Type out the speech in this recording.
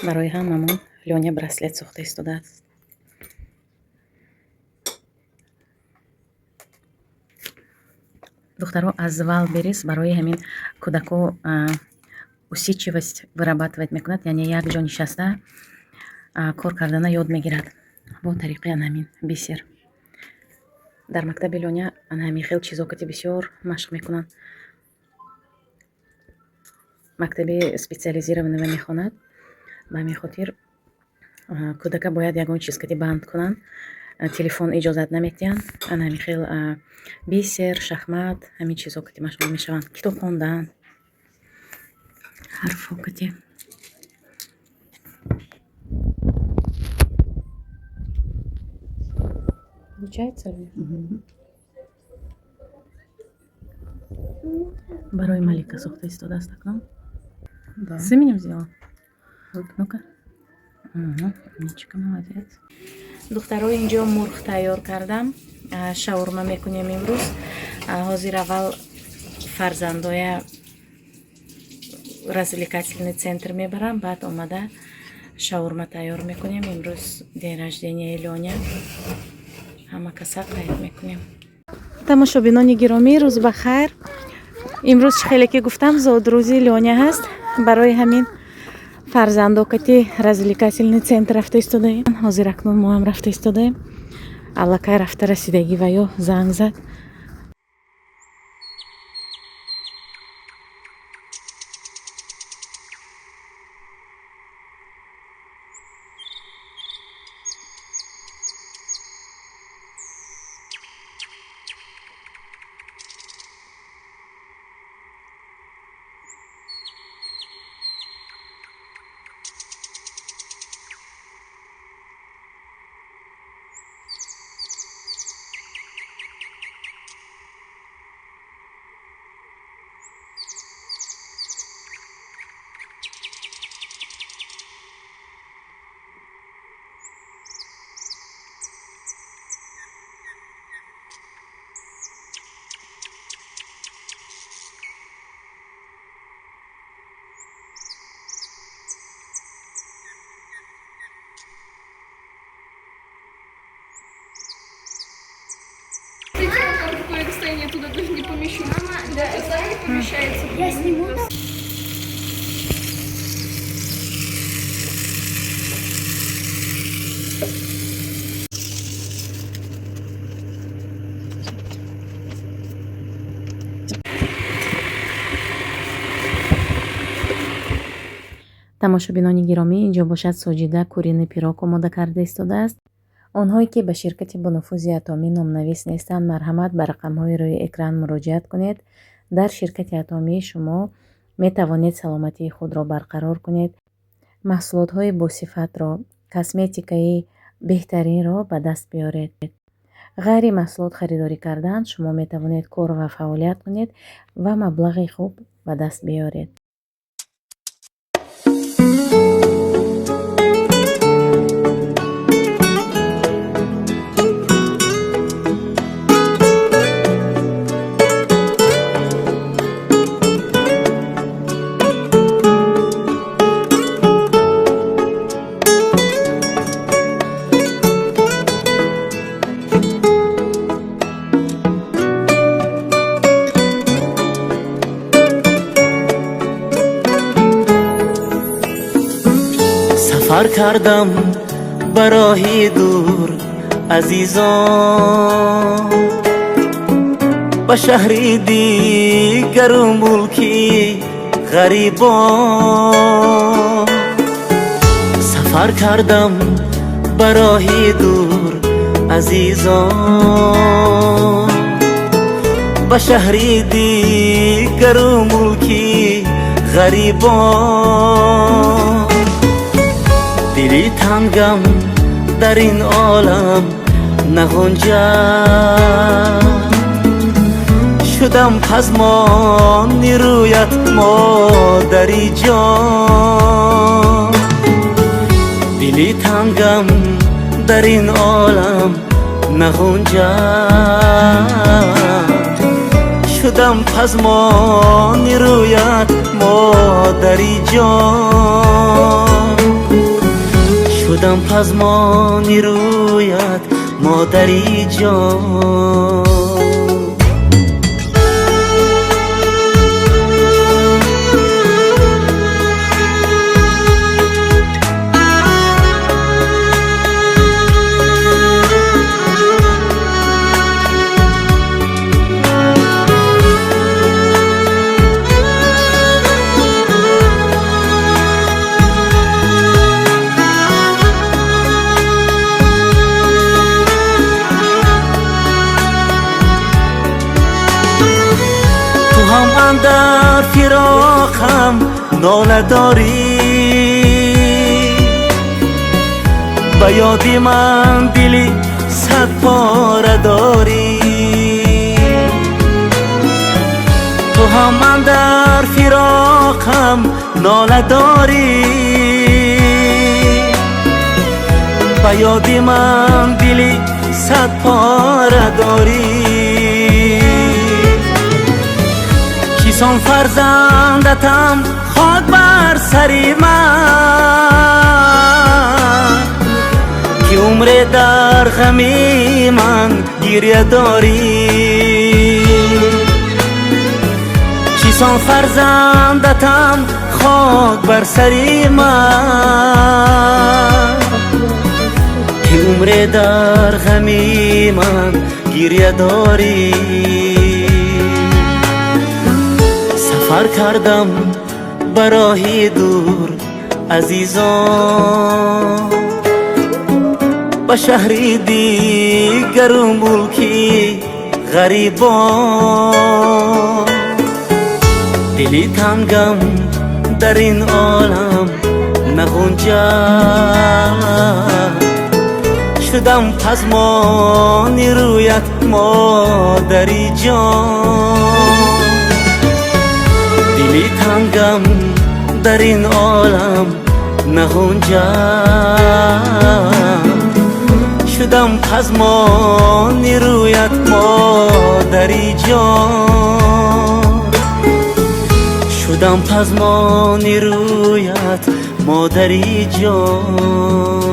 Барои ҳамамон Лёня браслет сохта истодааст. Духтаро, аз Wildberries барои ҳамин кӯдако усидчивость вырабатывать мекунад, яъне як ҷо нишаста кор кардана ёд мегирад бо тариқи ана ҳамин бисер. Дар мактаби Лёня ана ҳамин хел чизо кати бисёр машқ мекунанд. Мактаби специализированного мехонад, ба ҳамин хотир кӯдака бояд ягон чиз кати банд кунанд, телефон иҷозат наметиҳанд. Ана ҳамин хел бисер, шахмат, ҳамин чизҳо кати машғул мешаванд, китоб хондан, ҳарфҳо кати. Получается ли? Барои Малика сохта истодааст акнун. Да. С именем сделала? Вот. Ну-ка. Угу. Умничка, молодец. Духтаро, инҷо мурғ тайёр кардам. Шаурма мекунем имрӯз. Ҳозир аввал фарзандоя развлекательный центр мебарам, баъд омада шаурма тайёр мекунем. Имрӯз день рождения Лёня. Ҳама каса қайд мекунем. Тамошобинони гиромӣ, рӯз ба хайр. Имрӯз чӣ хеле ки гуфтам, зодрӯзи Лёня ҳаст. Барои ҳамин фарзандо кати развлекательный центр рафта истодаем. Ҳозир акнун мо ҳам рафта истодаем. Аллакай рафта расидагӣ ва ё занг зад. Какое расстояние туда даже не помещу. Мама, да, это не помещается. Я сниму. Тамошобинони гиромӣ, инҷо бошад Соҷида куриный пирог омода карда истодааст. Онҳое ки ба ширкати бонуфузи Атомӣ номнавис нестанд, марҳамат, ба рақамҳои рӯи экран муроҷиат кунед. Дар ширкати Атомӣ шумо метавонед саломатии худро барқарор кунед, маҳсулотҳои босифатро, косметикаи беҳтаринро ба даст биёред. Ғайри маҳсулот харидорӣ кардан, шумо метавонед кор ва фаъолият кунед ва маблағи хуб ба даст биёред. Сафар кардам ба роҳи дур, азизон, ба шаҳри дигару мулки ғарибон. Сафар кардам ба роҳи дур, азизон, ба шаҳри дигару мулки ғарибон. Дили тангам дар ин олам нағунҷад, шудам пазмони рӯят, модари ҷон. Дили тангам дар ин олам нағунҷад, шудам пазмони рӯят, модари ҷон. Шудам пазмони рӯят, модари ҷон. Ту ҳам андар фироқам нола дорӣ, ба ёди ман дили садпора дорӣ. Ту ҳам андар фироқам нола дорӣ, ба ёди ман дили садпора дорӣ. Чисон фарзандатам хок бар сари ман, ки умре дар ғами ман гиря дорӣ. Чисон фарзандатам хок бар сари ман, ки умре дар ғами ман гиря дорӣ. Сафар кардам ба роҳи дур, азизон, ба шаҳри дигару мулки ғарибон. Дили тангам дар ин олам нағунҷад, шудам пазмони рӯят, модари ҷон. Дили тангам дар ин олам нағунҷад, шудам пазмони рӯят, модари ҷон. Шудам пазмони рӯят, модари ҷон.